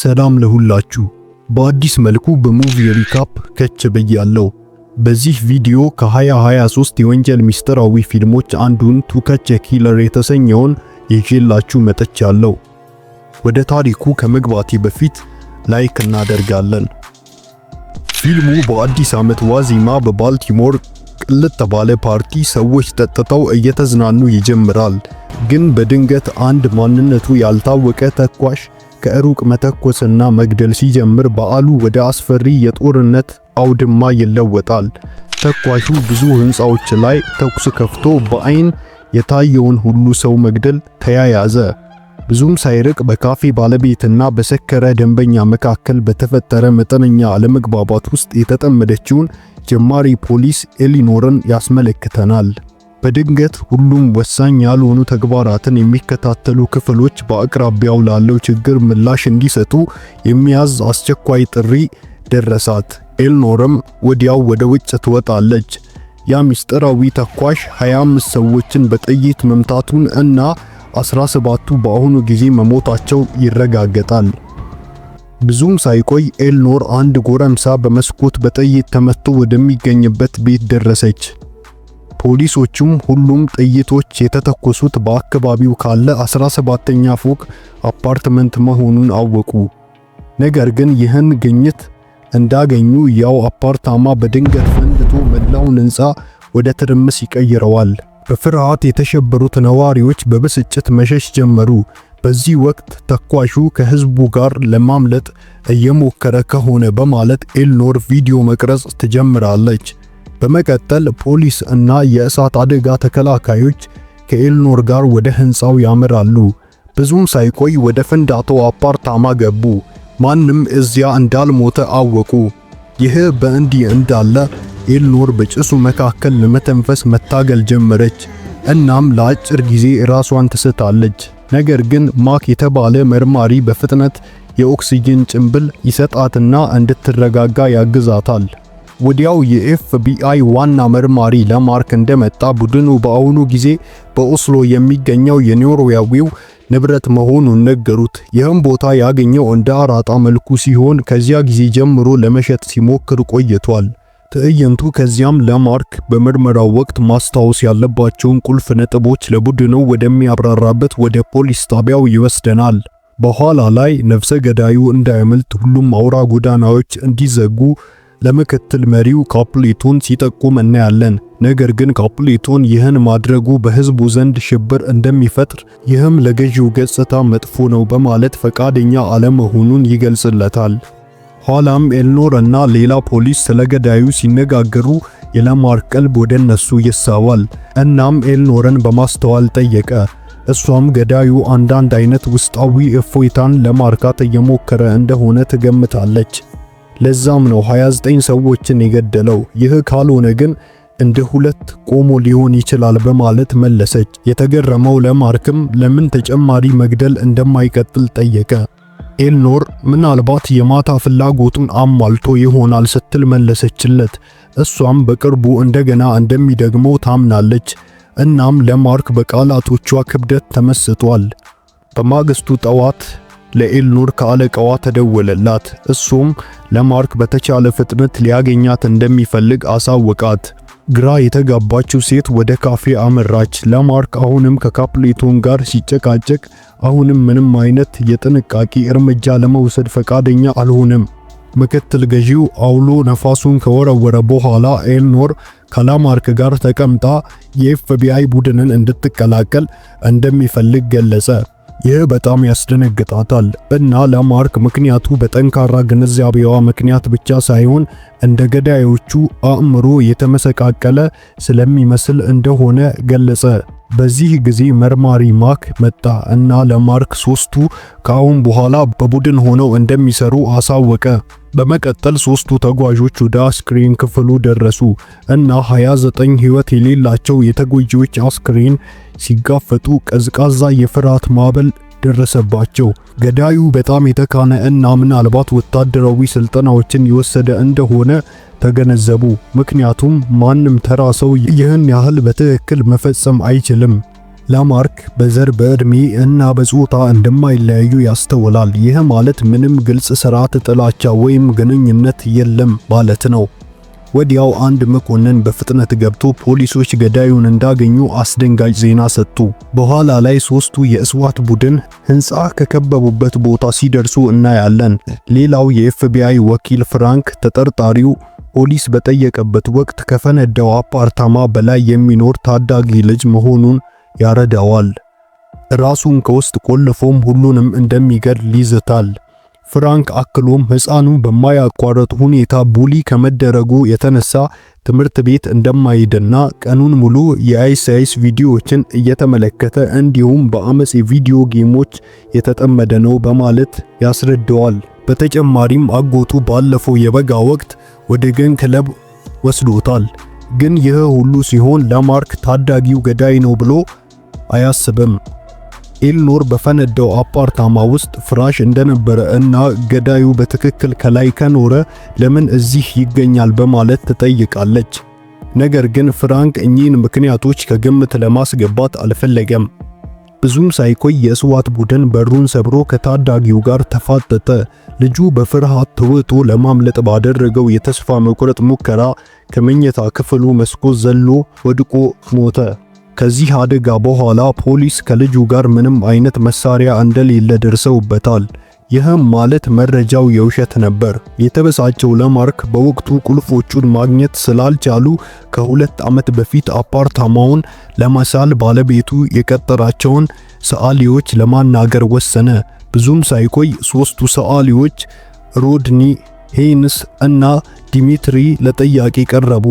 ሰላም ለሁላችሁ። በአዲስ መልኩ በ movie recap ከች ብያለሁ። በዚህ ቪዲዮ ከ2023 የወንጀል ሚስጥራዊ ፊልሞች አንዱን To Catch a Killer የተሰኘውን ይዤላችሁ መጥቻለሁ። ወደ ታሪኩ ከመግባቴ በፊት like እናደርጋለን። ፊልሙ በአዲስ ዓመት ዋዜማ በባልቲሞር ቅልጥ ባለ ፓርቲ ሰዎች ጠጥተው እየተዝናኑ ይጀምራል። ግን በድንገት አንድ ማንነቱ ያልታወቀ ተኳሽ ከሩቅ መተኮስና መግደል ሲጀምር በዓሉ ወደ አስፈሪ የጦርነት አውድማ ይለወጣል። ተኳሹ ብዙ ሕንፃዎች ላይ ተኩስ ከፍቶ በአይን የታየውን ሁሉ ሰው መግደል ተያያዘ። ብዙም ሳይርቅ በካፌ ባለቤትና በሰከረ ደንበኛ መካከል በተፈጠረ መጠነኛ አለመግባባት ውስጥ የተጠመደችውን ጀማሪ ፖሊስ ኤሊኖርን ያስመለክተናል። በድንገት ሁሉም ወሳኝ ያልሆኑ ተግባራትን የሚከታተሉ ክፍሎች በአቅራቢያው ላለው ችግር ምላሽ እንዲሰጡ የሚያዝ አስቸኳይ ጥሪ ደረሳት። ኤልኖርም ወዲያው ወደ ውጭ ትወጣለች። ያ ምስጢራዊ ተኳሽ 25 ሰዎችን በጥይት መምታቱን እና 17ቱ በአሁኑ ጊዜ መሞታቸው ይረጋገጣል። ብዙም ሳይቆይ ኤልኖር አንድ ጎረምሳ በመስኮት በጥይት ተመትቶ ወደሚገኝበት ቤት ደረሰች። ፖሊሶቹም ሁሉም ጥይቶች የተተኮሱት በአካባቢው ካለ 17ኛ ፎቅ አፓርትመንት መሆኑን አወቁ። ነገር ግን ይህን ግኝት እንዳገኙ ያው አፓርታማ በድንገት ፈንድቶ መላውን ሕንፃ ወደ ትርምስ ይቀይረዋል። በፍርሃት የተሸበሩት ነዋሪዎች በብስጭት መሸሽ ጀመሩ። በዚህ ወቅት ተኳሹ ከህዝቡ ጋር ለማምለጥ እየሞከረ ከሆነ በማለት ኤልኖር ቪዲዮ መቅረጽ ትጀምራለች። በመቀጠል ፖሊስ እና የእሳት አደጋ ተከላካዮች ከኤልኖር ጋር ወደ ህንፃው ያመራሉ። ብዙም ሳይቆይ ወደ ፍንዳታው አፓርታማ ገቡ። ማንም እዚያ እንዳልሞተ አወቁ። ይህ በእንዲህ እንዳለ ኤልኖር በጭሱ መካከል ለመተንፈስ መታገል ጀመረች። እናም ለአጭር ጊዜ ራሷን ትስታለች። ነገር ግን ማክ የተባለ መርማሪ በፍጥነት የኦክሲጅን ጭንብል ይሰጣትና እንድትረጋጋ ያግዛታል። ወዲያው የኤፍቢአይ ዋና መርማሪ ለማርክ እንደመጣ ቡድኑ በአሁኑ ጊዜ በኦስሎ የሚገኘው የኖርዌያዊው ንብረት መሆኑን ነገሩት። ይህም ቦታ ያገኘው እንደ አራጣ መልኩ ሲሆን ከዚያ ጊዜ ጀምሮ ለመሸጥ ሲሞክር ቆይቷል። ትዕይንቱ ከዚያም ለማርክ በምርመራው ወቅት ማስታወስ ያለባቸውን ቁልፍ ነጥቦች ለቡድኑ ወደሚያብራራበት ወደ ፖሊስ ጣቢያው ይወስደናል። በኋላ ላይ ነፍሰ ገዳዩ እንዳያመልጥ ሁሉም አውራ ጎዳናዎች እንዲዘጉ ለምክትል መሪው ካፕሌቶን ሲጠቁም እናያለን። ነገር ግን ካፕሌቶን ይህን ማድረጉ በህዝቡ ዘንድ ሽብር እንደሚፈጥር፣ ይህም ለገዢው ገጽታ መጥፎ ነው በማለት ፈቃደኛ አለመሆኑን ይገልጽለታል። ኋላም ኤልኖር እና ሌላ ፖሊስ ስለ ገዳዩ ሲነጋገሩ የለማርክ ቀልብ ወደ እነሱ ይሳባል። እናም ኤልኖርን በማስተዋል ጠየቀ። እሷም ገዳዩ አንዳንድ አይነት ውስጣዊ እፎይታን ለማርካት እየሞከረ እንደሆነ ትገምታለች። ለዛም ነው 29 ሰዎችን የገደለው። ይህ ካልሆነ ግን እንደ ሁለት ቆሞ ሊሆን ይችላል በማለት መለሰች። የተገረመው ለማርክም ለምን ተጨማሪ መግደል እንደማይቀጥል ጠየቀ። ኤልኖር ምናልባት የማታ ፍላጎቱን አሟልቶ ይሆናል ስትል መለሰችለት። እሷም በቅርቡ እንደገና እንደሚደግመው ታምናለች። እናም ለማርክ በቃላቶቿ ክብደት ተመስጧል። በማግስቱ ጠዋት ለኤልኖር ከአለቃዋ ተደወለላት። እሱም ለማርክ በተቻለ ፍጥነት ሊያገኛት እንደሚፈልግ አሳወቃት። ግራ የተጋባችው ሴት ወደ ካፌ አመራች። ለማርክ አሁንም ከካፕሌቶን ጋር ሲጨቃጨቅ አሁንም ምንም አይነት የጥንቃቄ እርምጃ ለመውሰድ ፈቃደኛ አልሆነም። ምክትል ገዢው አውሎ ነፋሱን ከወረወረ በኋላ ኤልኖር ከላማርክ ጋር ተቀምጣ የኤፍቢአይ ቡድንን እንድትቀላቀል እንደሚፈልግ ገለጸ። ይህ በጣም ያስደነግጣታል እና ለማርክ ምክንያቱ በጠንካራ ግንዛቤዋ ምክንያት ብቻ ሳይሆን እንደ ገዳዮቹ አእምሮ የተመሰቃቀለ ስለሚመስል እንደሆነ ገለጸ። በዚህ ጊዜ መርማሪ ማክ መጣ እና ለማርክ ሶስቱ ከአሁን በኋላ በቡድን ሆነው እንደሚሰሩ አሳወቀ። በመቀጠል ሶስቱ ተጓዦች ወደ አስክሬን ክፍሉ ደረሱ እና 29 ሕይወት የሌላቸው የተጎጂዎች አስክሬን ሲጋፈጡ ቀዝቃዛ የፍርሃት ማዕበል ደረሰባቸው። ገዳዩ በጣም የተካነ እና ምናልባት ወታደራዊ ስልጠናዎችን የወሰደ እንደሆነ ተገነዘቡ። ምክንያቱም ማንም ተራ ሰው ይህን ያህል በትክክል መፈጸም አይችልም። ላማርክ በዘር፣ በዕድሜ እና በጾታ እንደማይለያዩ ያስተውላል። ይህ ማለት ምንም ግልጽ ስርዓት፣ ጥላቻ ወይም ግንኙነት የለም ማለት ነው። ወዲያው አንድ መኮንን በፍጥነት ገብቶ ፖሊሶች ገዳዩን እንዳገኙ አስደንጋጭ ዜና ሰጡ። በኋላ ላይ ሶስቱ የ SWAT ቡድን ህንፃ ከከበቡበት ቦታ ሲደርሱ እናያለን። ሌላው የ FBI ወኪል ፍራንክ ተጠርጣሪው ፖሊስ በጠየቀበት ወቅት ከፈነዳው አፓርታማ በላይ የሚኖር ታዳጊ ልጅ መሆኑን ያረዳዋል። ራሱን ከውስጥ ቆልፎም ሁሉንም እንደሚገድል ይዝታል። ፍራንክ አክሎም ሕፃኑ በማያቋርጥ ሁኔታ bully ከመደረጉ የተነሳ ትምህርት ቤት እንደማይሄድና ቀኑን ሙሉ የ Ice Ice ቪዲዮዎችን እየተመለከተ እንዲሁም በአመጽ የቪዲዮ ጌሞች የተጠመደ ነው በማለት ያስረዳዋል። በተጨማሪም አጎቱ ባለፈው የበጋ ወቅት ወደ gun club ወስዶታል። ግን ይህ ሁሉ ሲሆን ላማርክ ታዳጊው ገዳይ ነው ብሎ አያስብም። ኤልኖር በፈነዳው አፓርታማ ውስጥ ፍራሽ እንደነበረ እና ገዳዩ በትክክል ከላይ ከኖረ ለምን እዚህ ይገኛል በማለት ትጠይቃለች። ነገር ግን ፍራንክ እኚህን ምክንያቶች ከግምት ለማስገባት አልፈለገም። ብዙም ሳይቆይ የ SWAT ቡድን በሩን ሰብሮ ከታዳጊው ጋር ተፋጠጠ። ልጁ በፍርሃት ተውጦ ለማምለጥ ባደረገው የተስፋ መቁረጥ ሙከራ ከመኝታ ክፍሉ መስኮት ዘሎ ወድቆ ሞተ። ከዚህ አደጋ በኋላ ፖሊስ ከልጁ ጋር ምንም አይነት መሳሪያ እንደሌለ ደርሰውበታል። ይህም ማለት መረጃው የውሸት ነበር። የተበሳጨው ለማርክ በወቅቱ ቁልፎቹን ማግኘት ስላልቻሉ ከ2 ዓመት በፊት አፓርታማውን ለመሳል ባለቤቱ የቀጠራቸውን ሰዓሊዎች ለማናገር ወሰነ። ብዙም ሳይቆይ ሶስቱ ሰዓሊዎች ሮድኒ፣ ሄንስ እና ዲሚትሪ ለጥያቄ ቀረቡ።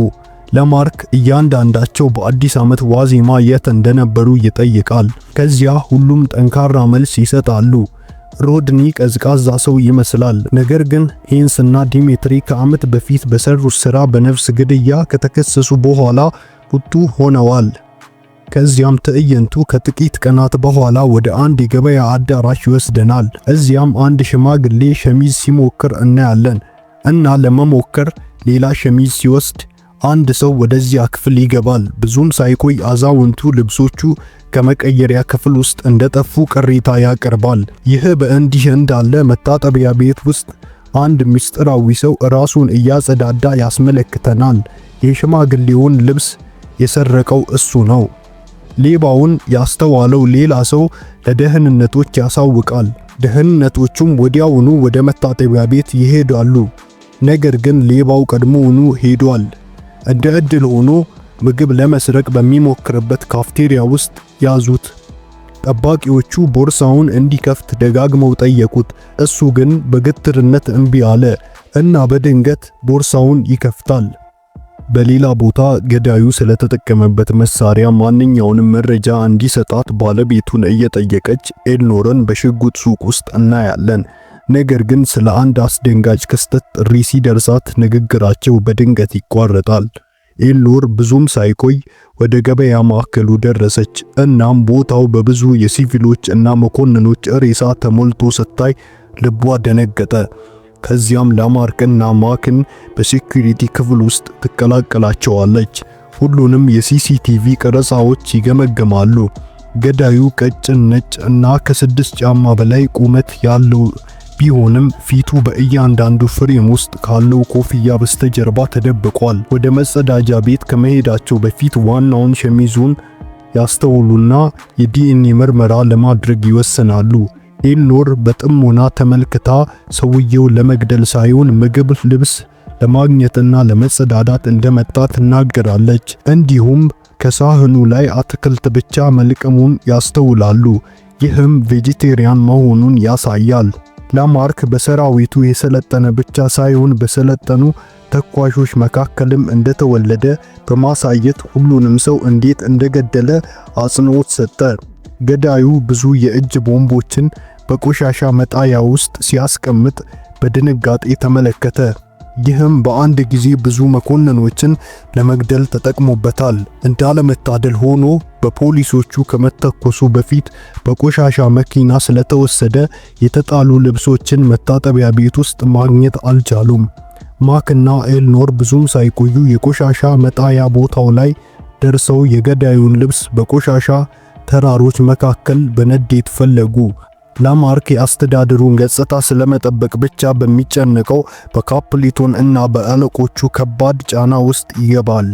ለማርክ እያንዳንዳቸው በአዲስ ዓመት ዋዜማ የት እንደነበሩ ይጠይቃል። ከዚያ ሁሉም ጠንካራ መልስ ይሰጣሉ። ሮድኒ ቀዝቃዛ ሰው ይመስላል። ነገር ግን ሄንስ እና ዲሚትሪ ከዓመት በፊት በሰሩት ሥራ በነፍስ ግድያ ከተከሰሱ በኋላ ቁጡ ሆነዋል። ከዚያም ትዕይንቱ ከጥቂት ቀናት በኋላ ወደ አንድ የገበያ አዳራሽ ይወስደናል። እዚያም አንድ ሽማግሌ ሸሚዝ ሲሞክር እናያለን እና ለመሞከር ሌላ ሸሚዝ ሲወስድ አንድ ሰው ወደዚያ ክፍል ይገባል። ብዙም ሳይቆይ አዛውንቱ ልብሶቹ ከመቀየሪያ ክፍል ውስጥ እንደጠፉ ቅሬታ ያቀርባል። ይህ በእንዲህ እንዳለ መታጠቢያ ቤት ውስጥ አንድ ምስጢራዊ ሰው ራሱን እያጸዳዳ ያስመለክተናል። የሽማግሌውን ልብስ የሰረቀው እሱ ነው። ሌባውን ያስተዋለው ሌላ ሰው ለደህንነቶች ያሳውቃል። ደህንነቶቹም ወዲያውኑ ወደ መታጠቢያ ቤት ይሄዳሉ። ነገር ግን ሌባው ቀድሞውኑ ሄዷል። እንደ ዕድል ሆኖ ምግብ ለመስረቅ በሚሞክርበት ካፍቴሪያ ውስጥ ያዙት። ጠባቂዎቹ ቦርሳውን እንዲከፍት ደጋግመው ጠየቁት። እሱ ግን በግትርነት እምቢ አለ እና በድንገት ቦርሳውን ይከፍታል። በሌላ ቦታ ገዳዩ ስለተጠቀመበት መሳሪያ ማንኛውንም መረጃ እንዲሰጣት ባለቤቱን እየጠየቀች ኤልኖርን በሽጉጥ ሱቅ ውስጥ እናያለን። ነገር ግን ስለ አንድ አስደንጋጭ ክስተት ጥሪ ሲደርሳት ንግግራቸው በድንገት ይቋረጣል። ኤልኖር ብዙም ሳይቆይ ወደ ገበያ ማዕከሉ ደረሰች። እናም ቦታው በብዙ የሲቪሎች እና መኮንኖች ሬሳ ተሞልቶ ስታይ ልቧ ደነገጠ። ከዚያም ላማርክ እና ማክን በ security ክፍል ውስጥ ትቀላቀላቸዋለች። ሁሉንም የ CCTV ቀረጻዎች ይገመግማሉ። ገዳዩ ቀጭን፣ ነጭ እና ከ6 ጫማ በላይ ቁመት ያለው ቢሆንም ፊቱ በእያንዳንዱ frame ውስጥ ካለው ኮፍያ በስተጀርባ ተደብቋል። ወደ መጸዳጃ ቤት ከመሄዳቸው በፊት ዋናውን ሸሚዙን ያስተውሉና የዲኤንኤ ምርመራ ለማድረግ ይወስናሉ። ኤልኖር በጥሞና ተመልክታ ሰውየው ለመግደል ሳይሆን ምግብ፣ ልብስ ለማግኘትና ለመጸዳዳት እንደመጣ ትናገራለች። እንዲሁም ከሳህኑ ላይ አትክልት ብቻ መልቀሙን ያስተውላሉ። ይህም vegetarian መሆኑን ያሳያል። ላማርክ በሰራዊቱ የሰለጠነ ብቻ ሳይሆን በሰለጠኑ ተኳሾች መካከልም እንደተወለደ በማሳየት ሁሉንም ሰው እንዴት እንደገደለ አጽንዖት ሰጠ። ገዳዩ ብዙ የእጅ ቦምቦችን በቆሻሻ መጣያ ውስጥ ሲያስቀምጥ በድንጋጤ ተመለከተ። ይህም በአንድ ጊዜ ብዙ መኮንኖችን ለመግደል ተጠቅሞበታል። እንዳለመታደል ሆኖ በፖሊሶቹ ከመተኮሱ በፊት በቆሻሻ መኪና ስለተወሰደ የተጣሉ ልብሶችን መታጠቢያ ቤት ውስጥ ማግኘት አልቻሉም። ማክና ኤልኖር ብዙም ሳይቆዩ የቆሻሻ መጣያ ቦታው ላይ ደርሰው የገዳዩን ልብስ በቆሻሻ ተራሮች መካከል በንዴት ፈለጉ። ላማርክ የአስተዳደሩን ገጽታ ስለመጠበቅ ብቻ በሚጨነቀው በካፕሊቶን እና በአለቆቹ ከባድ ጫና ውስጥ ይገባል።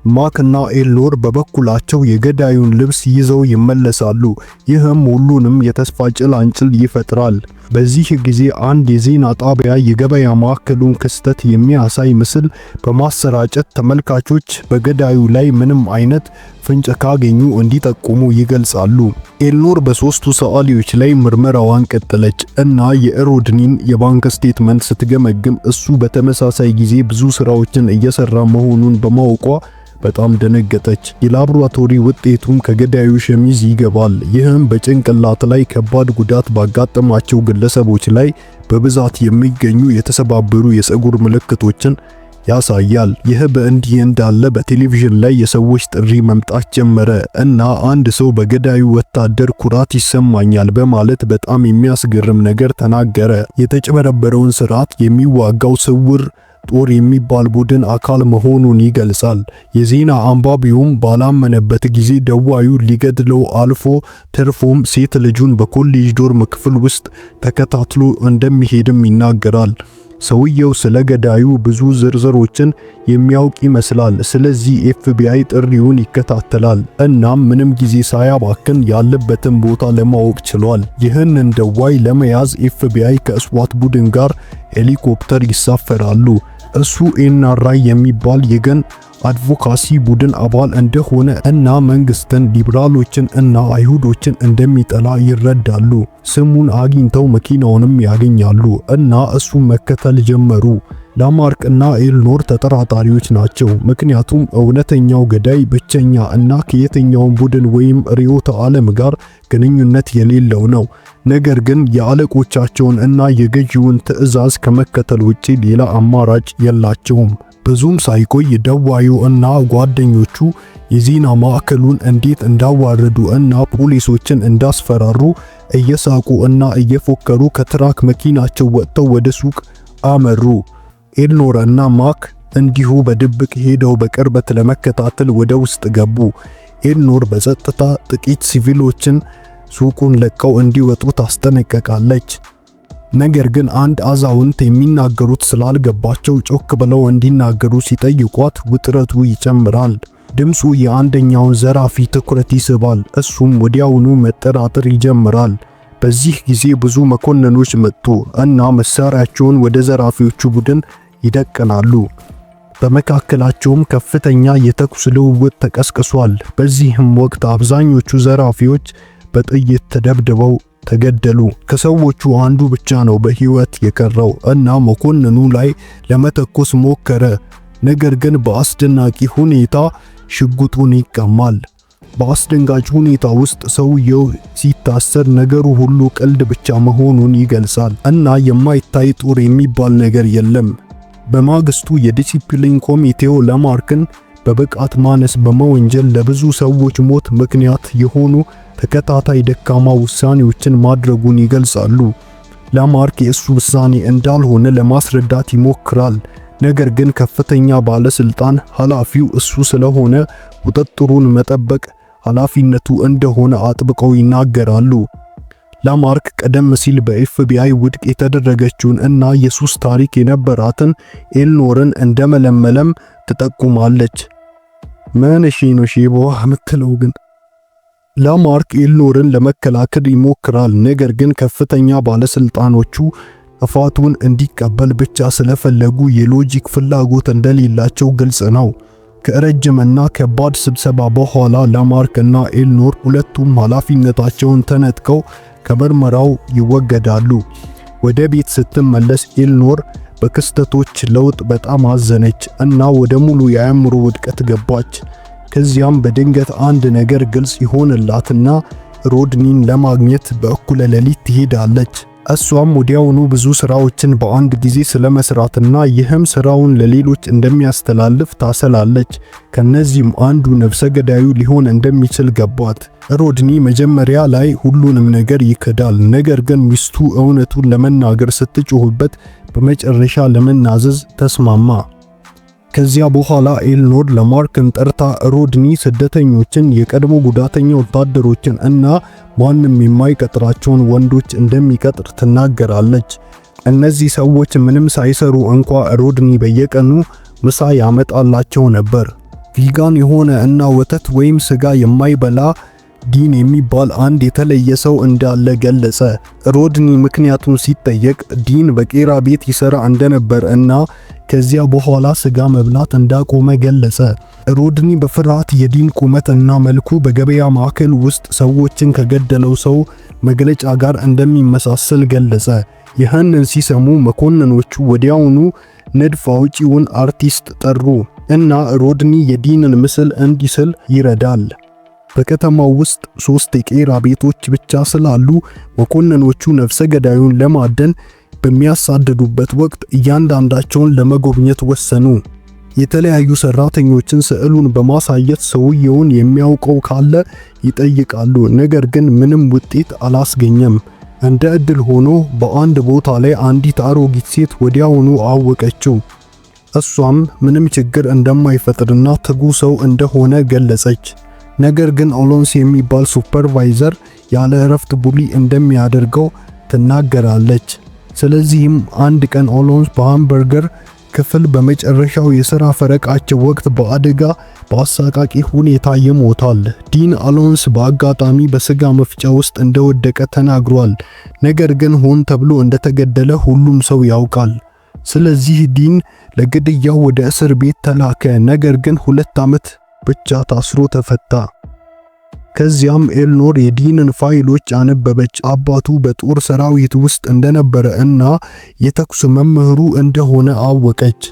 ማክ እና ኤልኖር በበኩላቸው የገዳዩን ልብስ ይዘው ይመለሳሉ። ይህም ሁሉንም የተስፋ ጭላንጭል ይፈጥራል። በዚህ ጊዜ አንድ የዜና ጣቢያ የገበያ ማዕከሉን ክስተት የሚያሳይ ምስል በማሰራጨት ተመልካቾች በገዳዩ ላይ ምንም አይነት ፍንጭ ካገኙ እንዲጠቁሙ ይገልጻሉ። ኤልኖር በሶስቱ ሰዓሊዎች ላይ ምርመራዋን ቀጠለች እና የሮድኒን የባንክ statement ስትገመግም እሱ በተመሳሳይ ጊዜ ብዙ ስራዎችን እየሰራ መሆኑን በማወቋ በጣም ደነገጠች። የላብራቶሪ ውጤቱም ከገዳዩ ሸሚዝ ይገባል። ይህም በጭንቅላት ላይ ከባድ ጉዳት ባጋጠማቸው ግለሰቦች ላይ በብዛት የሚገኙ የተሰባበሩ የፀጉር ምልክቶችን ያሳያል። ይህ በእንዲህ እንዳለ በቴሌቪዥን ላይ የሰዎች ጥሪ መምጣት ጀመረ እና አንድ ሰው በገዳዩ ወታደር ኩራት ይሰማኛል በማለት በጣም የሚያስገርም ነገር ተናገረ። የተጭበረበረውን ስርዓት የሚዋጋው ስውር ጦር የሚባል ቡድን አካል መሆኑን ይገልጻል። የዜና አንባቢውም ባላመነበት ጊዜ ደዋዩ ሊገድለው አልፎ ተርፎም ሴት ልጁን በኮሌጅ dorm ክፍል ውስጥ ተከታትሎ እንደሚሄድም ይናገራል። ሰውየው ስለ ገዳዩ ብዙ ዝርዝሮችን የሚያውቅ ይመስላል። ስለዚህ ኤፍቢአይ ጥሪውን ይከታተላል። እናም ምንም ጊዜ ሳያባክን ያለበትን ቦታ ለማወቅ ችሏል። ይህንን ደዋይ ለመያዝ ኤፍቢአይ ከ SWAT ቡድን ጋር ሄሊኮፕተር ይሳፈራሉ። እሱ NRA የሚባል የ gun advocacy ቡድን አባል እንደሆነ እና መንግስትን፣ ሊበራሎችን እና አይሁዶችን እንደሚጠላ ይረዳሉ። ስሙን አግኝተው መኪናውንም ያገኛሉ እና እሱን መከተል ጀመሩ። ላማርክ እና ኤልኖር ተጠራጣሪዎች ናቸው፣ ምክንያቱም እውነተኛው ገዳይ ብቸኛ እና ከየትኛውም ቡድን ወይም ርዕዮተ ዓለም ጋር ግንኙነት የሌለው ነው። ነገር ግን የአለቆቻቸውን እና የገዢውን ትዕዛዝ ከመከተል ውጪ ሌላ አማራጭ የላቸውም። ብዙም ሳይቆይ ደዋዩ እና ጓደኞቹ የዜና ማዕከሉን እንዴት እንዳዋረዱ እና ፖሊሶችን እንዳስፈራሩ እየሳቁ እና እየፎከሩ ከ truck መኪናቸው ወጥተው ወደ ሱቅ አመሩ። ኤልኖር እና ማክ እንዲሁ በድብቅ ሄደው በቅርበት ለመከታተል ወደ ውስጥ ገቡ። ኤልኖር በጸጥታ ጥቂት ሲቪሎችን ሱቁን ለቀው እንዲወጡ ታስጠነቅቃለች። ነገር ግን አንድ አዛውንት የሚናገሩት ስላልገባቸው ጮክ ብለው እንዲናገሩ ሲጠይቋት ውጥረቱ ይጨምራል። ድምፁ የአንደኛውን ዘራፊ ትኩረት ይስባል። እሱም ወዲያውኑ መጠራጠር ይጀምራል። በዚህ ጊዜ ብዙ መኮንኖች መጡ እና መሳሪያቸውን ወደ ዘራፊዎቹ ቡድን ይደቅናሉ። በመካከላቸውም ከፍተኛ የተኩስ ልውውጥ ተቀስቅሷል። በዚህም ወቅት አብዛኞቹ ዘራፊዎች በጥይት ተደብድበው ተገደሉ። ከሰዎቹ አንዱ ብቻ ነው በህይወት የቀረው እና መኮንኑ ላይ ለመተኮስ ሞከረ። ነገር ግን በአስደናቂ ሁኔታ ሽጉጡን ይቀማል። በአስደንጋጭ ሁኔታ ውስጥ ሰውየው ሲታሰር ነገሩ ሁሉ ቀልድ ብቻ መሆኑን ይገልጻል እና የማይታይ ጦር የሚባል ነገር የለም። በማግስቱ የዲሲፕሊን ኮሚቴው ላማርክን በብቃት ማነስ በመወንጀል ለብዙ ሰዎች ሞት ምክንያት የሆኑ ተከታታይ ደካማ ውሳኔዎችን ማድረጉን ይገልጻሉ። ላማርክ የእሱ ውሳኔ እንዳልሆነ ለማስረዳት ይሞክራል። ነገር ግን ከፍተኛ ባለስልጣን ኃላፊው እሱ ስለሆነ ቁጥጥሩን መጠበቅ ኃላፊነቱ እንደሆነ አጥብቀው ይናገራሉ። ላማርክ ቀደም ሲል በኤፍቢአይ ውድቅ የተደረገችውን እና የሱስ ታሪክ የነበራትን ኤልኖርን እንደመለመለም ትጠቁማለች። ምን እሺ ነው ሺቦ የምትለው ግን? ላማርክ ኤልኖርን ለመከላከል ይሞክራል። ነገር ግን ከፍተኛ ባለስልጣኖቹ ጥፋቱን እንዲቀበል ብቻ ስለፈለጉ የ logic ፍላጎት እንደሌላቸው ግልጽ ነው። ከረጅምና ከባድ ስብሰባ በኋላ ላማርክ እና ኤልኖር ሁለቱም ኃላፊነታቸውን ተነጥቀው ከምርመራው ይወገዳሉ። ወደ ቤት ስትመለስ ኤልኖር በክስተቶች ለውጥ በጣም አዘነች እና ወደ ሙሉ የአእምሮ ውድቀት ገባች። ከዚያም በድንገት አንድ ነገር ግልጽ ይሆንላትና ሮድኒን ለማግኘት በእኩለ ሌሊት ትሄዳለች። እሷም ወዲያውኑ ብዙ ስራዎችን በአንድ ጊዜ ስለመስራትና ይህም ስራውን ለሌሎች እንደሚያስተላልፍ ታሰላለች። ከነዚህም አንዱ ነፍሰ ገዳዩ ሊሆን እንደሚችል ገባት። ሮድኒ መጀመሪያ ላይ ሁሉንም ነገር ይክዳል። ነገር ግን ሚስቱ እውነቱን ለመናገር ስትጮህበት በመጨረሻ ለመናዘዝ ተስማማ። ከዚያ በኋላ ኤልኖር ለማርክን ጠርታ ሮድኒ ስደተኞችን፣ የቀድሞ ጉዳተኛ ወታደሮችን እና ማንም የማይቀጥራቸውን ወንዶች እንደሚቀጥር ትናገራለች። እነዚህ ሰዎች ምንም ሳይሰሩ እንኳ ሮድኒ በየቀኑ ምሳ ያመጣላቸው ነበር። Vegan የሆነ እና ወተት ወይም ስጋ የማይበላ ዲን የሚባል አንድ የተለየ ሰው እንዳለ ገለጸ። ሮድኒ ምክንያቱን ሲጠየቅ ዲን በቄራ ቤት ይሰራ እንደነበር እና ከዚያ በኋላ ስጋ መብላት እንዳቆመ ገለጸ። ሮድኒ በፍርሃት የዲን ቁመት እና መልኩ በገበያ ማዕከል ውስጥ ሰዎችን ከገደለው ሰው መግለጫ ጋር እንደሚመሳሰል ገለጸ። ይህንን ሲሰሙ መኮንኖቹ ወዲያውኑ ንድፍ አውጪውን አርቲስት ጠሩ እና ሮድኒ የዲንን ምስል እንዲስል ይረዳል። በከተማው ውስጥ ሶስት የቄራ ቤቶች ብቻ ስላሉ መኮንኖቹ ነፍሰ ገዳዩን ለማደን በሚያሳድዱበት ወቅት እያንዳንዳቸውን ለመጎብኘት ወሰኑ። የተለያዩ ሰራተኞችን ስዕሉን በማሳየት ሰውየውን የሚያውቀው ካለ ይጠይቃሉ። ነገር ግን ምንም ውጤት አላስገኘም። እንደ ዕድል ሆኖ በአንድ ቦታ ላይ አንዲት አሮጊት ሴት ወዲያውኑ አወቀችው። እሷም ምንም ችግር እንደማይፈጥርና ትጉ ሰው እንደሆነ ገለጸች። ነገር ግን ኦሎንስ የሚባል supervisor ያለ እረፍት bully እንደሚያደርገው ትናገራለች። ስለዚህም አንድ ቀን ኦሎንስ በሃምበርገር ክፍል በመጨረሻው የሥራ ፈረቃቸው ወቅት በአደጋ በአሰቃቂ ሁኔታ ይሞታል። ዲን አሎንስ በአጋጣሚ በስጋ መፍጫ ውስጥ እንደወደቀ ተናግሯል። ነገር ግን ሆን ተብሎ እንደተገደለ ሁሉም ሰው ያውቃል። ስለዚህ ዲን ለግድያው ወደ እስር ቤት ተላከ። ነገር ግን 2 ዓመት ብቻ ታስሮ ተፈታ። ከዚያም ኤልኖር የዲንን ፋይሎች አነበበች። አባቱ በጦር ሰራዊት ውስጥ እንደነበረ እና የተኩስ መምህሩ እንደሆነ አወቀች።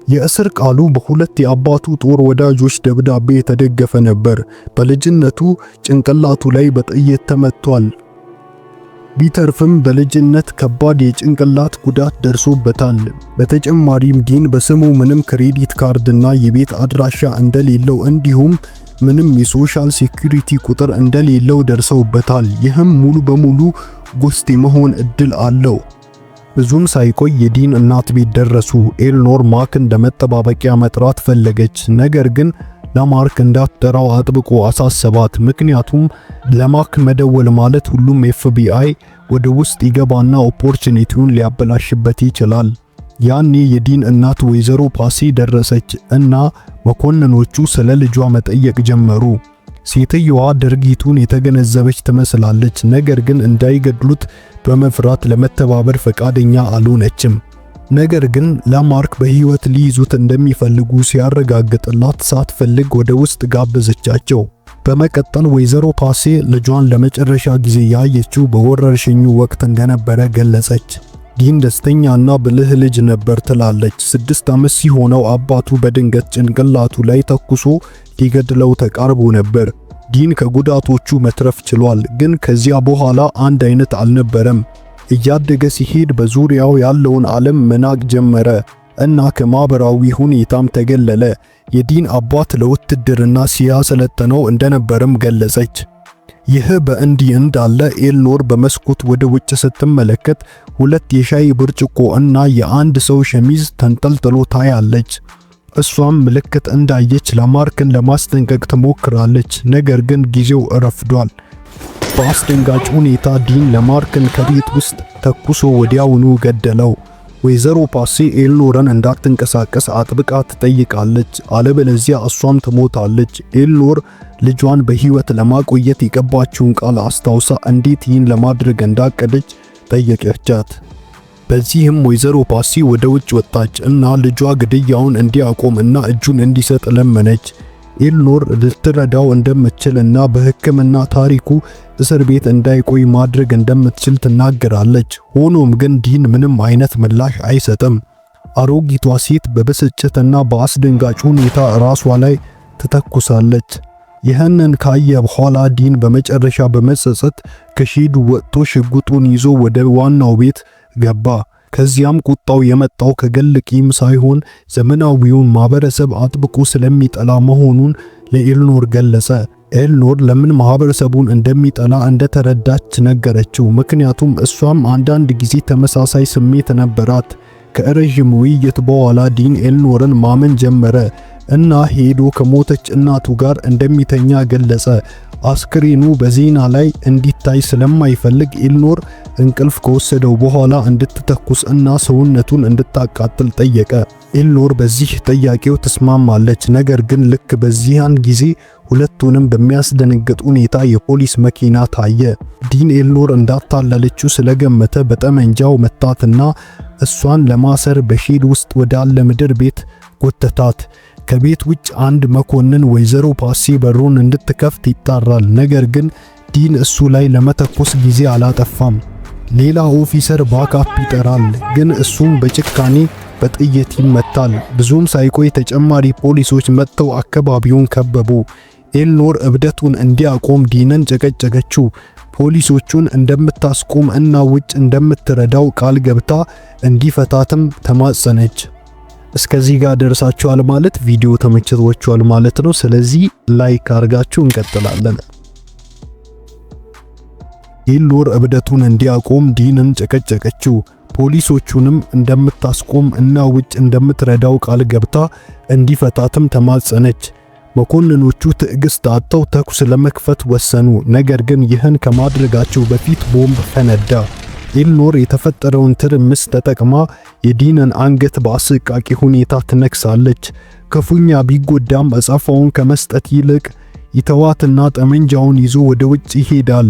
የእስር ቃሉ በሁለት የአባቱ ጦር ወዳጆች ደብዳቤ የተደገፈ ነበር። በልጅነቱ ጭንቅላቱ ላይ በጥይት ተመቷል። ቢተርፍም በልጅነት ከባድ የጭንቅላት ጉዳት ደርሶበታል። በተጨማሪም ዲን በስሙ ምንም credit card እና የቤት አድራሻ እንደሌለው እንዲሁም ምንም የ social security ቁጥር እንደሌለው ደርሰውበታል። ይህም ሙሉ በሙሉ ghost የመሆን እድል አለው። ብዙም ሳይቆይ የዲን እናት ቤት ደረሱ። ኤልኖር ማክን ለመጠባበቂያ መጥራት ፈለገች፣ ነገር ግን ለማርክ እንዳትጠራው አጥብቆ አሳሰባት። ምክንያቱም ለማክ መደወል ማለት ሁሉም FBI ወደ ውስጥ ይገባና opportunity ውን ሊያበላሽበት ይችላል። ያኔ የዲን እናት ወይዘሮ ፓሲ ደረሰች እና መኮንኖቹ ስለ ልጇ መጠየቅ ጀመሩ። ሴትየዋ ድርጊቱን የተገነዘበች ትመስላለች፣ ነገር ግን እንዳይገድሉት በመፍራት ለመተባበር ፈቃደኛ አልሆነችም። ነገር ግን ለማርክ በሕይወት ሊይዙት እንደሚፈልጉ ሲያረጋግጥላት ሳትፈልግ ወደ ውስጥ ጋበዘቻቸው። በመቀጠል ወይዘሮ ፓሴ ልጇን ለመጨረሻ ጊዜ ያየችው በወረርሽኙ ወቅት እንደነበረ ገለጸች። ዲን ደስተኛና ብልህ ልጅ ነበር ትላለች። 6 ዓመት ሲሆነው አባቱ በድንገት ጭንቅላቱ ላይ ተኩሶ ሊገድለው ተቃርቦ ነበር። ዲን ከጉዳቶቹ መትረፍ ችሏል፣ ግን ከዚያ በኋላ አንድ አይነት አልነበረም። እያደገ ሲሄድ በዙሪያው ያለውን ዓለም መናቅ ጀመረ እና ከማህበራዊ ሁኔታም ተገለለ። የዲን አባት ለውትድርና ሲያሰለጥነው እንደነበርም ገለጸች። ይህ በእንዲህ እንዳለ ኤልኖር በመስኮት ወደ ውጭ ስትመለከት ሁለት የሻይ ብርጭቆ እና የአንድ ሰው ሸሚዝ ተንጠልጥሎ ታያለች። እሷም ምልክት እንዳየች ለማርክን ለማስጠንቀቅ ትሞክራለች፣ ነገር ግን ጊዜው ረፍዷል። በአስደንጋጭ ሁኔታ ዲን ለማርክን ከቤት ውስጥ ተኩሶ ወዲያውኑ ገደለው። ወይዘሮ ፓሴ ኤልኖርን እንዳትንቀሳቀስ አጥብቃ ትጠይቃለች፣ አለበለዚያ እሷም ትሞታለች። ኤልኖር ልጇን በሕይወት ለማቆየት የገባችውን ቃል አስታውሳ እንዴት ይህን ለማድረግ እንዳቀደች ጠየቀቻት። በዚህም ወይዘሮ ፓሲ ወደ ውጭ ወጣች እና ልጇ ግድያውን እንዲያቆም እና እጁን እንዲሰጥ ለመነች። ኤልኖር ልትረዳው እንደምትችል እና በሕክምና ታሪኩ እስር ቤት እንዳይቆይ ማድረግ እንደምትችል ትናገራለች። ሆኖም ግን ዲን ምንም አይነት ምላሽ አይሰጥም። አሮጊቷ ሴት በብስጭትና በአስደንጋጭ ሁኔታ ራሷ ላይ ትተኩሳለች። ይህንን ካየ በኋላ ዲን በመጨረሻ በመጸጸት ከ shed ኡ ወጥቶ ሽጉጡን ይዞ ወደ ዋናው ቤት ገባ። ከዚያም ቁጣው የመጣው ከግል ቂም ሳይሆን ዘመናዊውን ማህበረሰብ አጥብቆ ስለሚጠላ መሆኑን ለኤልኖር ገለጸ። ኤልኖር ለምን ማህበረሰቡን እንደሚጠላ እንደተረዳች ነገረችው። ምክንያቱም እሷም አንዳንድ ጊዜ ተመሳሳይ ስሜት ነበራት። ከረዥም ውይይት በኋላ ዲን ኤልኖርን ማመን ጀመረ እና ሄዶ ከሞተች እናቱ ጋር እንደሚተኛ ገለጸ። አስክሬኑ በዜና ላይ እንዲታይ ስለማይፈልግ ኤልኖር እንቅልፍ ከወሰደው በኋላ እንድትተኩስ እና ሰውነቱን እንድታቃጥል ጠየቀ። ኤልኖር በዚህ ጥያቄው ትስማማለች። ነገር ግን ልክ በዚያን ጊዜ ሁለቱንም በሚያስደነግጥ ሁኔታ የፖሊስ መኪና ታየ። ዲን ኤልኖር እንዳታለለችው ስለገመተ በጠመንጃው መታትና እሷን ለማሰር በ shed ውስጥ ወዳለ ምድር ቤት ጎተታት። ከቤት ውጭ አንድ መኮንን ወይዘሮ ፓሲ በሩን እንድትከፍት ይጣራል። ነገር ግን ዲን እሱ ላይ ለመተኮስ ጊዜ አላጠፋም። ሌላ officer backup ይጠራል፣ ግን እሱም በጭካኔ በጥይት ይመታል። ብዙም ሳይቆይ ተጨማሪ ፖሊሶች መጥተው አካባቢውን ከበቡ። ኤልኖር እብደቱን እንዲያቆም ዲንን ጨቀጨቀችው። ፖሊሶቹን እንደምታስቆም እና ውጭ እንደምትረዳው ቃል ገብታ እንዲፈታትም ተማጸነች። እስከዚህ ጋር ደርሳችኋል ማለት ቪዲዮ ተመችቷችኋል ማለት ነው። ስለዚህ like አድርጋችሁ እንቀጥላለን። ኤልኖር እብደቱን እንዲያቆም ዲንን ጨቀጨቀችው። ፖሊሶቹንም እንደምታስቆም እና ውጭ እንደምትረዳው ቃል ገብታ እንዲፈታትም ተማጸነች። መኮንኖቹ ትዕግስት አጥተው ተኩስ ለመክፈት ወሰኑ። ነገር ግን ይህን ከማድረጋቸው በፊት ቦምብ ፈነዳ። ኤልኖር የተፈጠረውን ትርምስ ተጠቅማ የዲንን አንገት በአሰቃቂ ሁኔታ ትነክሳለች። ክፉኛ ቢጎዳም አጸፋውን ከመስጠት ይልቅ ይተዋትና ጠመንጃውን ይዞ ወደ ውጭ ይሄዳል።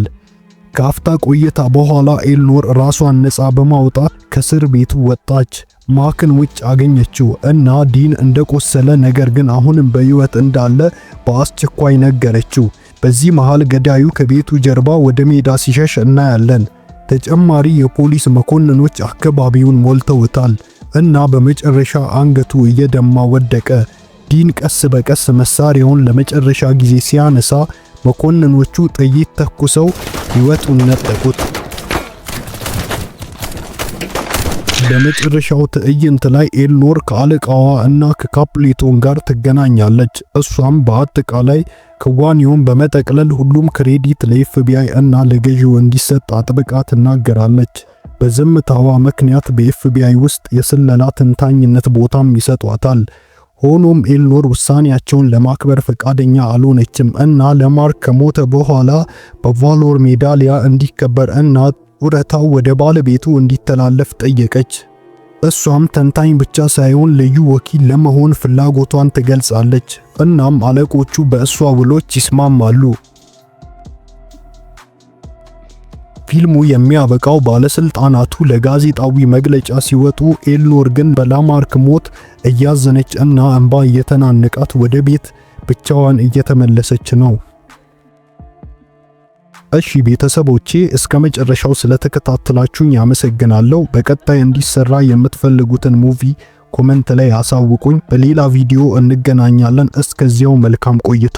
ከአፍታ ቆይታ በኋላ ኤልኖር ራሷን ነፃ በማውጣት ከእስር ቤቱ ወጣች። ማክን ውጭ አገኘችው እና ዲን እንደቆሰለ ነገር ግን አሁንም በሕይወት እንዳለ በአስቸኳይ ነገረችው። በዚህ መሃል ገዳዩ ከቤቱ ጀርባ ወደ ሜዳ ሲሸሽ እናያለን። ተጨማሪ የፖሊስ መኮንኖች አካባቢውን ሞልተውታል እና በመጨረሻ አንገቱ እየደማ ወደቀ። ዲን ቀስ በቀስ መሳሪያውን ለመጨረሻ ጊዜ ሲያነሳ መኮንኖቹ ጥይት ተኩሰው ሕይወቱን ነጠቁት። በመጨረሻው ትዕይንት ላይ ኤልኖር ከአለቃዋ እና ከካፕሌቶን ጋር ትገናኛለች። እሷም በአጠቃላይ ክዋኔውን በመጠቅለል ሁሉም credit ለኤፍቢአይ እና ለገዢው እንዲሰጥ አጥብቃ ትናገራለች። በዝምታዋ ምክንያት በኤፍቢአይ ውስጥ የስለላ ተንታኝነት ቦታም ይሰጧታል። ሆኖም ኤልኖር ውሳኔያቸውን ለማክበር ፈቃደኛ አልሆነችም እና ለማርክ ከሞተ በኋላ በ Valor ሜዳሊያ እንዲከበር እና ጡረታው ወደ ባለቤቱ እንዲተላለፍ ጠየቀች። እሷም ተንታኝ ብቻ ሳይሆን ልዩ ወኪል ለመሆን ፍላጎቷን ትገልጻለች። እናም አለቆቹ በእሷ ውሎች ይስማማሉ። ፊልሙ የሚያበቃው ባለስልጣናቱ ለጋዜጣዊ መግለጫ ሲወጡ፣ ኤልኖር ግን በላማርክ ሞት እያዘነች እና እንባ እየተናነቃት ወደ ቤት ብቻዋን እየተመለሰች ነው። እሺ ቤተሰቦቼ፣ እስከ መጨረሻው ስለተከታተላችሁኝ አመሰግናለሁ። በቀጣይ እንዲሰራ የምትፈልጉትን movie comment ላይ አሳውቁኝ። በሌላ ቪዲዮ እንገናኛለን። እስከዚያው መልካም ቆይታ።